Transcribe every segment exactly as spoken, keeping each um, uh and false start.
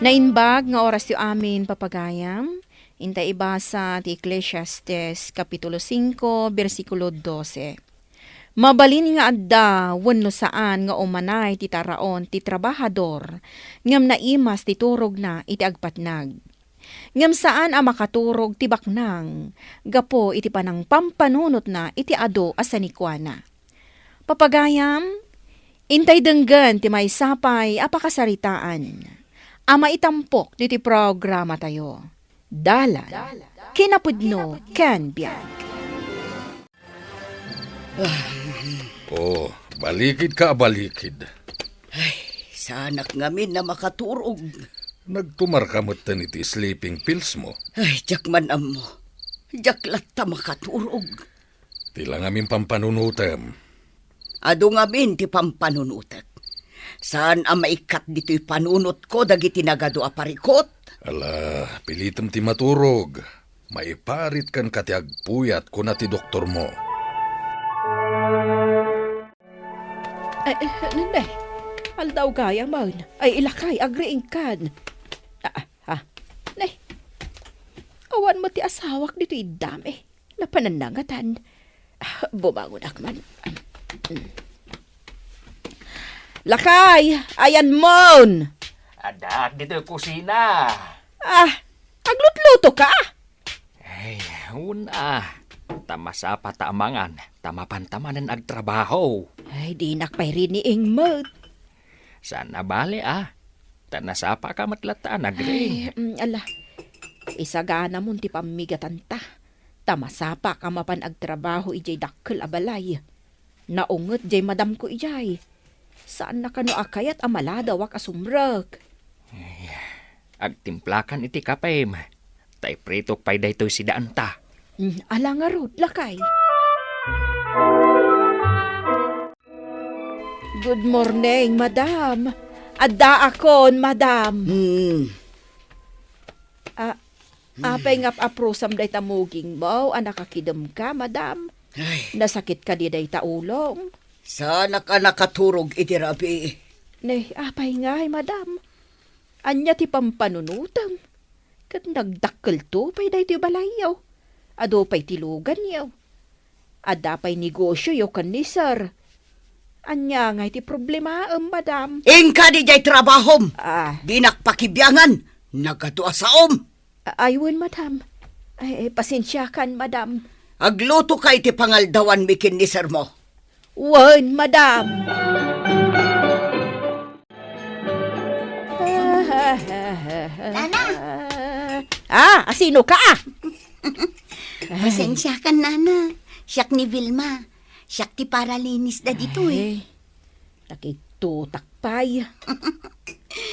Naimbag nga orasyo amin, papagayam. Inta ibasa ti Eclesiastes, Kapitulo singko, bersikulo dose. Mabalin nga adda wenno saan nga umanay ti taraon ti trabahador, ngem naimas ti turogna iti agpatnag. Ngem saan a makaturog ti baknang gapu iti panangpampanunotna iti adu a sanikuana. Papagayam, intay denggen ti maysa pay a pakasaritaan a maitampok ditoy programatayo. Dalan, kinapudno, ken biag. Oh, balikid ka a balikid. Ay, saanak ngamin a makaturog. Nagtumar ka metten iti sleeping pills mo. Ay, diak man ammo. Diak latta makaturog. Ti la ngamin pampanunotem. Adu ngamin ti pampanunotek. Saan a maikkat ditoy panunotko dagiti nagadu a parikut. Ala, pilitem ti maturog. Maiparit kenka ti agpuyat, kuna ti doktormo. Ay, eh, ne, aldaw gayam. Ay, ilakay, agriingkan. Ah, ah, ah. Ne, awan met ti asawak ditoy iddam, eh. Napanannangatan. Ah, bumangonak man. Lakay, ayanmon! Addaak ditoy kusina. Ah, aglutluto ka? Ay, una. Ta masapa ta amangan, ta mapanta manen agtrabaho. Ay, dinak pay riniing met. Saan a bale, ah. Ta nasapa ka met latta a nagriing. Ay, mm, ala. Isaganamon ti pammigatanta. Ta masapa ka mapan agtrabaho idiay dakkel a balay. Naunget diay madamko idiay. Saanna kano a kayat a maladawak a sumrek. Ay, agtimplakan iti kapem. Ta ipritok pay daytoy sidaanta. Mm, ala ngarud, lakay. Good morning, madam. Addaakon, madam. Hmm. Ah, apay nga ap-aprusam dayta mugingmo a nakakidemka, madam? Ay. Nasakit kadi dayta ulom? Saanak a nakaturog iti rabii. Ne, apay ngay, madam? Ania ti pampanunotem? Ket nagdakkelto pay daytoy balayyo. Adu pay ti luganyo. Adda pay negosioyo ken ni Sir. Ania ngay ti problemaem, madam? Inka diay trabahom! Ah. Dinak pakibiangan. Nagadu a saom. A-, ay, wen, madam. Ay, ay, pasensiakan, madam. Aglutoka iti pangaldawanmi ken ni Sir mo. Wen, madam. Nana! Ah, asino ka, ah? Pasensiakan, Nana. Siak ni Vilma. Siak ti paralinis da ditoy. Ay, nakigtutak pay.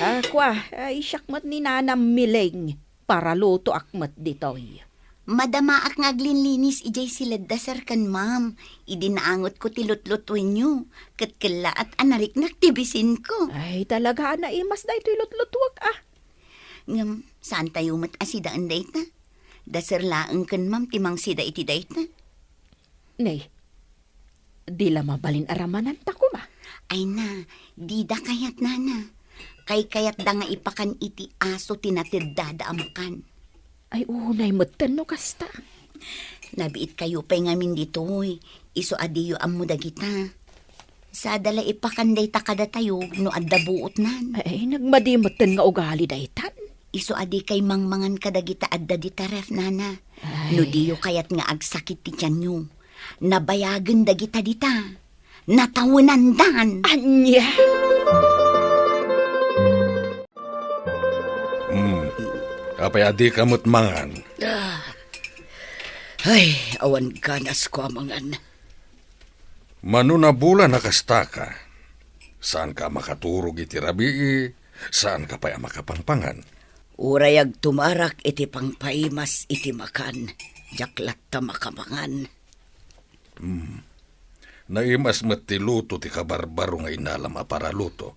Ah, kua, ay, siak met ni Nanam Miling. Paralutoak met ditoy. Madamaak nga aglinlinis idiay siled da Sir ken Ma'am. Idi naangotko ti lutlutuenyo, ket kellaat a nariknak ti bisinko. Ay, talaga a naimas daytoy lutlutuek, ah. Ngem, saantayo met a sidaen dayta. Da Sir laeng ken Ma'am ti mangsida iti dayta. Nay, di la mabalin a ramananta koma. Ay na, dida kayat, Nana. Kaykayatda nga ipakan iti aso ti nateddada a makan. Ay, unay metten no kasta. Nabiitkayo pay ngamin ditoy, isu a diyo ammo dagita. Sada la ipakan dayta kadatayo no adda buotnan. Ay, nagmadi metten nga ugali daytan. Isu a dikay mangmangan kadagita adda dita ref, Nana. Ay. No diyo kayat nga agsakit ti tianyo, nabayagen dagita dita. Natawenandan. Ania? Hmm. Apay a dika met mangan? Ah. Ay, awan ganasko a mangan. Mano nabulan a kastaka. Saanka a makaturog iti rabii, saanka pay a makapangpangan. Uray agtumarak iti pangpaimas iti makan, diak latta makamangan. Hmm. Naimas met ti luto ti kabarbaro nga inalam a paraluto.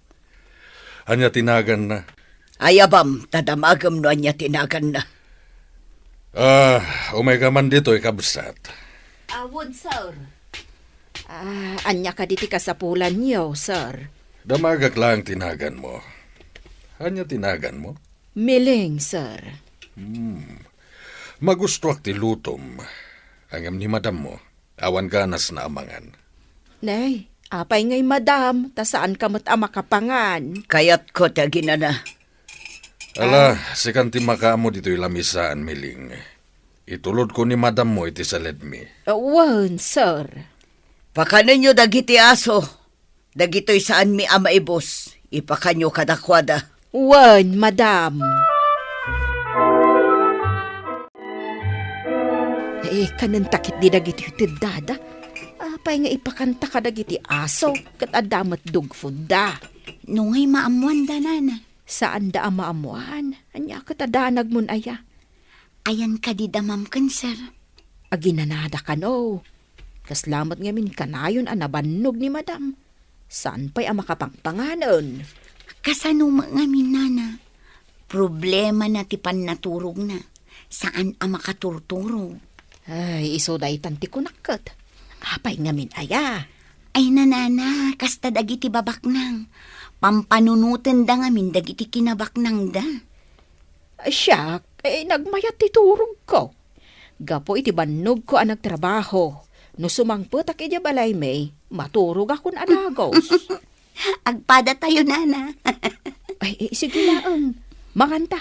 Ania ti naganna? Ayabam, ta damagem no ania ti naganna. Ah, umayka man ditoy, kabsat. Awan, sir. Ah, ania kadi ti kasapulanyo, sir? Damagak laeng ti naganmo. Ania ti naganmo? Miling, sir. Hmm. Magustuak ti lutom. Ngem ni madammo, awan ganasna a mangan. Nay, apay ngay madam, ta saanka met a makapangan? Kayatko ti aginana. Ala, sikan ti makaammo ditoy lamisaan, Miling. Itulodko ni madammo iti saledmi. Wen, sir. Pakanenyo dagiti aso. Dagitoy saanmi a maibus, ipakanyo kadakuada. Wen, madam. Eh, kanenta ketdi dagiti teddada. Apay nga ipakanta kadagiti aso, ket adda met dog foodda? No ngay maammoanda, nana. Saanda a maammoan. Ania ket a danagmon aya? Ayan kadi da, ma'am, ken sir? Aginanada kano. Kasla met ngamin kanayon a nabannog ni madam. Saan pay a makapangpanganen? Kasano met ngamin, nana? Problemana ti pannaturogna. Saan a makaturturog. Ay, isu daytan ti kunak ket. Apay ngamin aya? Ay, nanana, kasta dagiti babaknang. Pampanunotenda ngamin dagiti kinabaknangda. Siak, eh, nagmayat ti turogko. Gapu iti bannogko a nagtrabaho, no sumangpetak idiay balaymi, maturogakon a dagus. Agpadatayo, nana. Ay, eh, sige laeng. Manganta.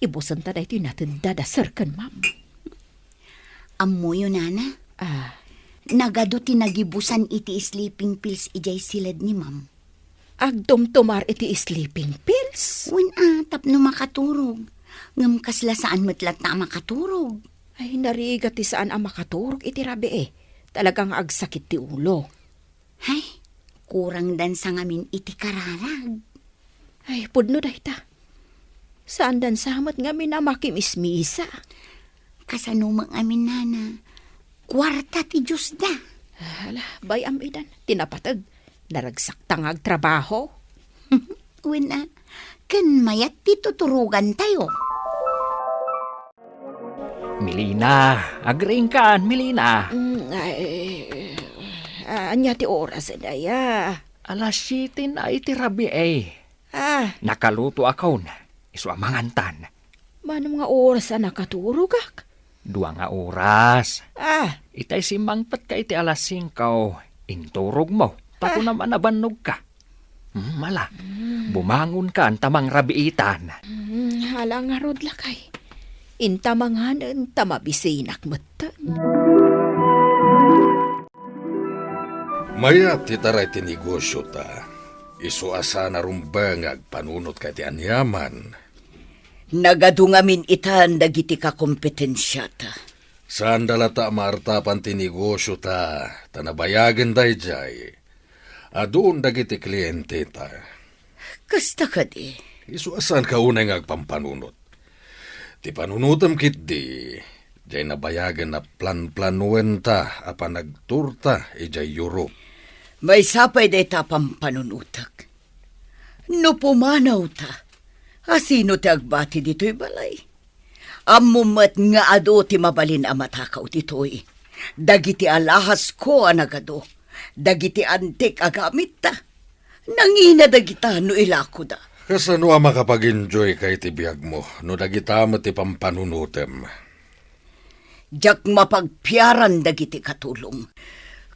Ibusenta daytoy natedda da sir ken ma'am. Ammoyo, nana? Ah. Nagadu ti nagibusan iti sleeping pills idiay siled ni ma'am. Agtumtumar iti sleeping pills? Wen a, tapno makaturog. Ngem kasla saan met latta a makaturog. Ay, narigat ti saan a makaturog iti rabii. Talaga nga agsakit ti ulo. Ay, kurang dansa ngamin iti kararag. Ay, pudno dayta. Saan dansa met ngamin a makimismisa. Kasano met ngamin, nana? Kuarta ti Diosda. Ala, bay-am idan. Ti napateg, naragsakta nga agtrabaho. Wen a, ken mayat ti tuturogantayo. Milina, agriingkan, Milina. Mm, ay, ah, ania ti oras, daya? Alas siete na iti rabii. Ah. Nakalutoakon, isu a mangantan. Manem nga oras a nakaturogak? Dua nga oras. Ah. Itay simmangpetka iti alas singko, inturogmo. Ta kunam a nabannogka. Hmm, ala, bumangonkan ta mangrabiitan. Hmm, ala ngarud, lakay. Inta manganen ta mabisinak metten. Mayat ti taray ti negosiota. Isu a saan a rumbeng nga agpanunotka iti aniaman. Nagadu ngamin itan dagiti kakompetensiata. Saanda latta a maartapan ti negosiota, ta nabayagen daydiay. Adun dagiti klienteta. Kasta kadi? Isu a saanka unay nga agpampanunot. Ti panunotem ketdi, diay nabayagen a planplanuenta a panagturta idiay Europe. Maysa pay dayta a pampanunotek. No pumanawta, asino ti agbati ditoy balay? Ammom met nga adu ti mabalin a matakaw ditoy. Dagiti alahasko a nagadu, dagiti antik a gamitta. Nangina dagita no ilakoda. Kasano a makapag-enjoyka iti biagmo no dagita met ti pampanunotem? Diak mapagpiaran dagiti katulong.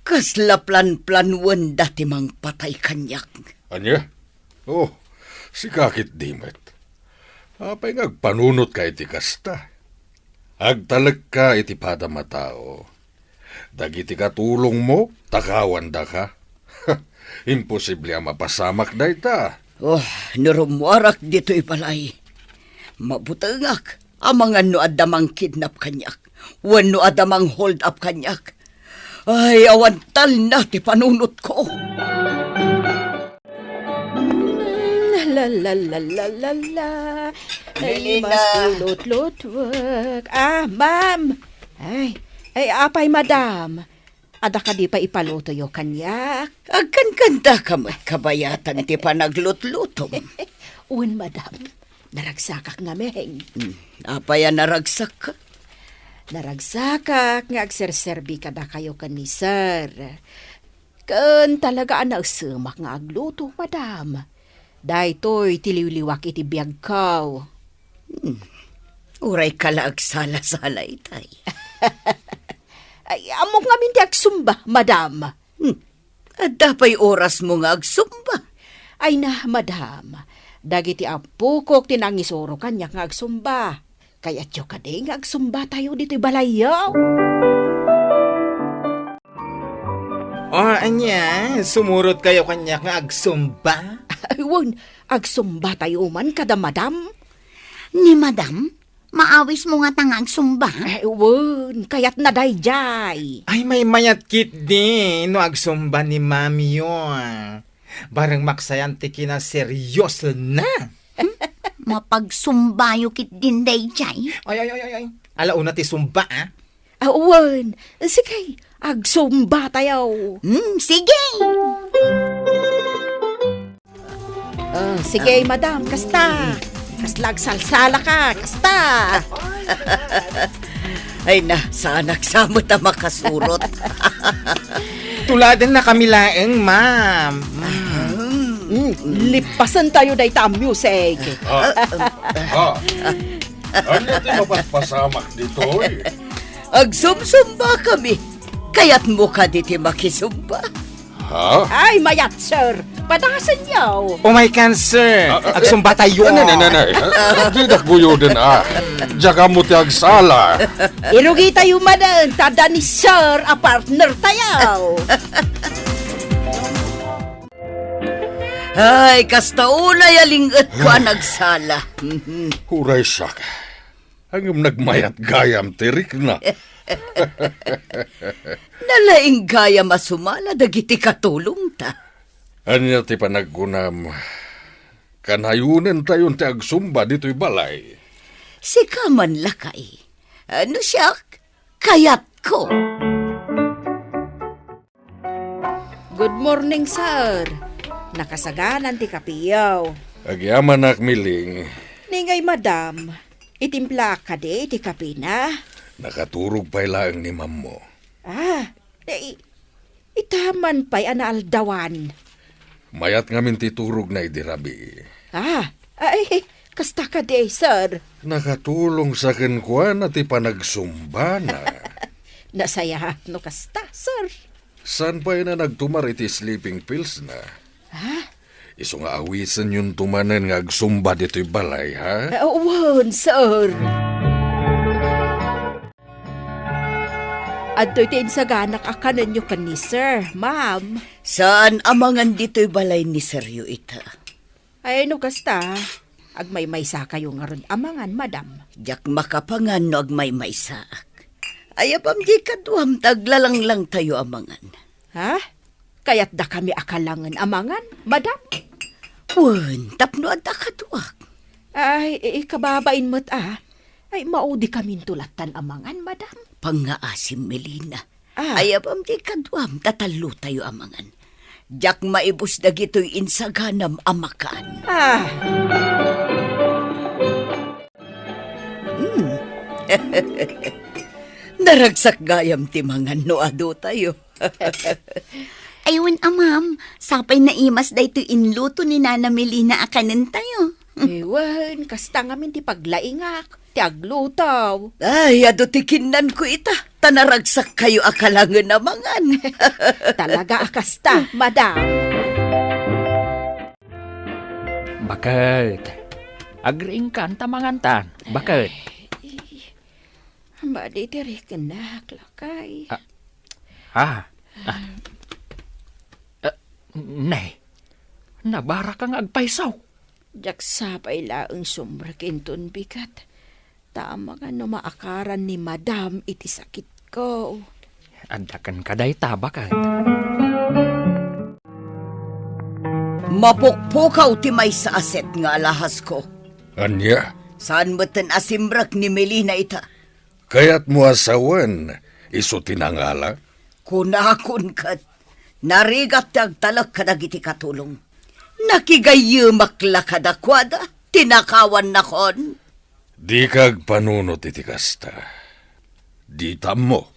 Kasla planplanuenda ti mangpatay kaniak. Ania? Oh, sika ketdi met. Apay nga agpanunotka iti kasta? Agtalekka iti padam a tao. Dagiti katulongmo, takawandaka. Imposible a mapasamak dayta. Oh, no rummuarak ditoy balay, mabutengak. Amangan no adda mangkidnap kaniak, wenno adda manghold up kaniak. Ay, awan talna ti panunotko. La, la, la, la, la, la. Ay, Melina. Mas lulutlutuek. Ah, ma'am. Ay, ay, apay, madam. Adda kadi pay ipalutoyo kaniak? Agkankanta ka met kabayatan ti panaglutlutom. Wen, madam. Naragsakak ngamin. Hmm, apay a naragsak? Naragsakak nga agserserbi kadakayo ken ni sir. Ken talaga a naesemak nga agluto, madam. Daytoy ti liwliwak iti biagko. Hmm. Uray ka la agsala-sala itay. Ay, ammok ngamin ti agsumba, madam. Hmm. Adda pay orasmo nga agsumba? Ay na, madam. Dagiti appokok ti nangisuro kaniak nga agsumba. Kayatyo kadi nga agsumbatayo ditoy balayyo? O, ania, sumurot kayo kaniak nga agsumba? Ay, wen, agsumba tayo man kada madam. Ni madam? Maawis mo nga ta nga agsumba? Ay, wen, kayat na dayjay. Ay, may mayat kit di, no agsumba ni mami yo. Bareng maksayan ti kinaseryoso na. Mapagsumbayo kit din dayjay? Ay, ay, ay, ay, ay. Ala una ti sumba, ah. Awan, sige, agsumba tayo. Hmm, sige. Ah, sige, madam, kasta. Kasla agsalsala ka, kasta. Ay na, saanak sa met a makasurot. Tuladen na kami laeng, ma'am. Mm. Mm, lipasan tayo dayta a music. Ah, ah, ania ti mapaspasamak ditoy? Agsumsumba kami. Kayatmo kadi ti makisumba? Ha? Ay, mayat, sir. Padasenyo. Oh my God, sir. Ah, ah, agsumba tayo. Nay, nay, nay, nay. Didak buyoden, ah. Diak ammo ti agsala. Irugi tayo manen, ta adda ni sir a partner tayo. Ay, kasta unay a ling-etko a nagsala. Mhm. Uray siak. Ngem nagmayat gayam ti rikna. Nalaing gayam a sumala dagiti katulongta. Ania ti panagkunam? Kanayonentayon ti agsumba ditoy balay. Sika man, lakay. Ano siak? Kayatko. Good morning, sir. Nakasaganan ti kapiyo. Agyamanak, Miling. Ningay, madam, itimplaak kadi ti kapina? Nakaturog pay laeng ni mammo. Ah, i-, itaman pay a naaldawan. Mayat ngamin ti turogna idi rabii. Ah, ay, kasta kadi, sir. Nakatulong sa kenkuana ti panagsumbana. Nasayaat no kasta, sir. Saan pay na nagtumar iti sleeping pills na? Ha? Isu nga awisenyon to manen nga agsumba ditoy balay, ha? Ah, wen, sir. Adtoy ti insaganak a kanenyo ken ni sir, ma'am. Saan a mangan ditoy balay ni siryo ita? Ay, no kasta, agmaymaysa kayo ngarud a mangan, madam. Diak makapangan no agmaymaysaak. Ayabam di kaduam ta aglalanglang tayo a mangan. Ha? Kayat dakami a kalangen a mangan, madam? Wen, tapno adda kaduak. Ay, i-, ikababain met a. Ay, maudi kaminto lattan a mangan, madam. Pangngaasim, Melina. Ah. Ayabam ti kaduam, ta tallo tayo a mangan. Diak maibus dagitoy insaganam a makan. Ah. Hmm. Naragsak gayam ti mangan no adu tayo. Ay, wen a, ma'am, sapay naimas daytoy inluto ni Nana Melina a kanen tayo. Ay, wen, kasta ngamin ti paglaingak, ti agluto. Ay, adu ti kinnanko ita, ta naragsak kayo a kalangen a mangan. Talaga a kasta, madam. Baket, agriingkan ta mangantan, baket. Madi ti rikennak, lakay. Ah, ah, ah. Ah, ne, nabaraka nga agpayso. Diak sapay laeng sumrek inton bigat. Ta amangan no maakaran ni madam iti sakitko. Adda kenka dayta, baket. Mapukpukaw ti maysa a set nga alahasko. Ania? Saan metten a simrek ni Melina ita. Kayatmo a sawen, isu ti nangala? Kunakon ket, narigat ti agtalek kadagiti katulong. Nakigayyemak la kadakuada, tinakawannakon. Dika agpanunot iti kasta. Dita ammo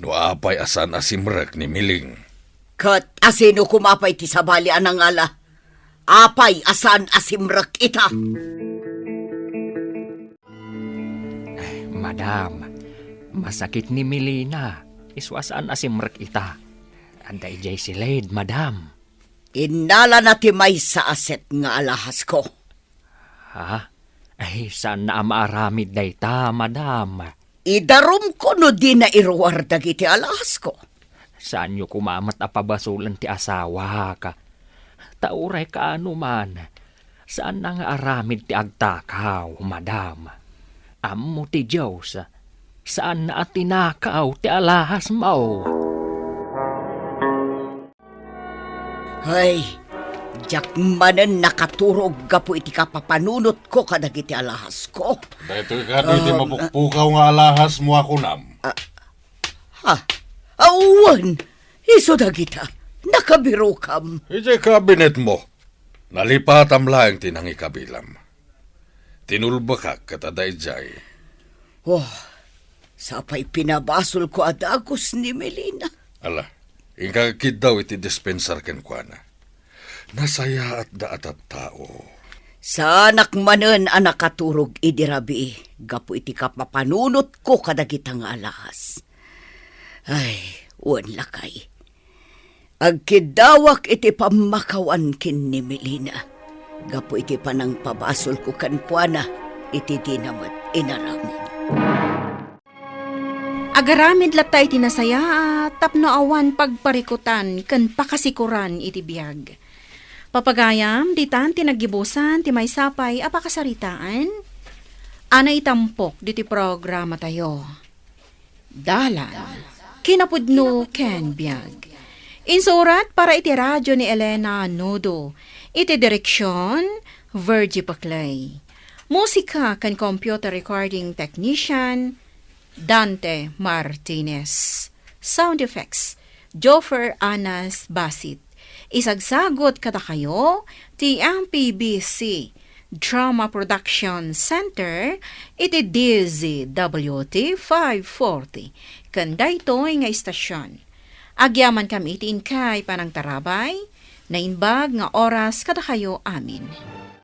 no apay a saan a simrek ni Miling. Ket asino koma pay ti sabali a nangala? Apay a saan a simrek ita? Madam, masakit ni Melina. Isua saan a simrek ita. Adda idiay siled, madam. Innalana ti maysa a set nga alhasko. Ha? Ay, saanna a maaramid dayta, madam. Idarumko no dina iruar dagiti alhasko. Saanyo koma met a pabasolen ti asawak. Ta uray kaano man, saanna nga aramid ti agtakaw, madam. Ammo ti Dios, saanna a tinakaw ti alhasmo. Hay, diak manen nakaturog gapu iti kapapanunotko kadagiti alhasko. Daytoy kadi ti Um, mapukpukaw nga alhasmo a kunam. Ah, ha? Awan, isu dagita. Nakabirokam. Idiay kabinetmo. Nalipatam laeng ti nangikabilam. Tinulbekak ket adda idiay. Oh, sapay pinabasolko a dagus ni Melina. Ala, inka kiddaw iti dispensar kenkuana. Nasayaatda a tattao. Saanak manen a nakaturog idi rabii gapu iti kapapanunotko kadagita nga alhas. Ay, wen lakay. Agkiddawak iti pammakawan ken ni Melina gapu iti panangpabasolko kenkuana iti dina met inaramid. Agaramid latta iti nasayaat tapno awan pagparikutan ken pakasikoran iti biag. Papagayam, ditan ti naggibusan ti maysa pay a pakasaritaan a naitampok ditoy programatayo. Dalan, kinapudno ken biag. Insurat para iti radio ni Elena Nudo. Iti direksion, Virgie Paclay. Musika ken computer recording technician, Dante Martinez. Sound effects, Joffer Anas Basit. Isagsagut kadakayo ti M P B C Drama Production Center iti D Z W T five forty ken daytoy nga istasyon. Agyamankami iti inkay panangtarabay, naimbag nga oras kadakayo amin.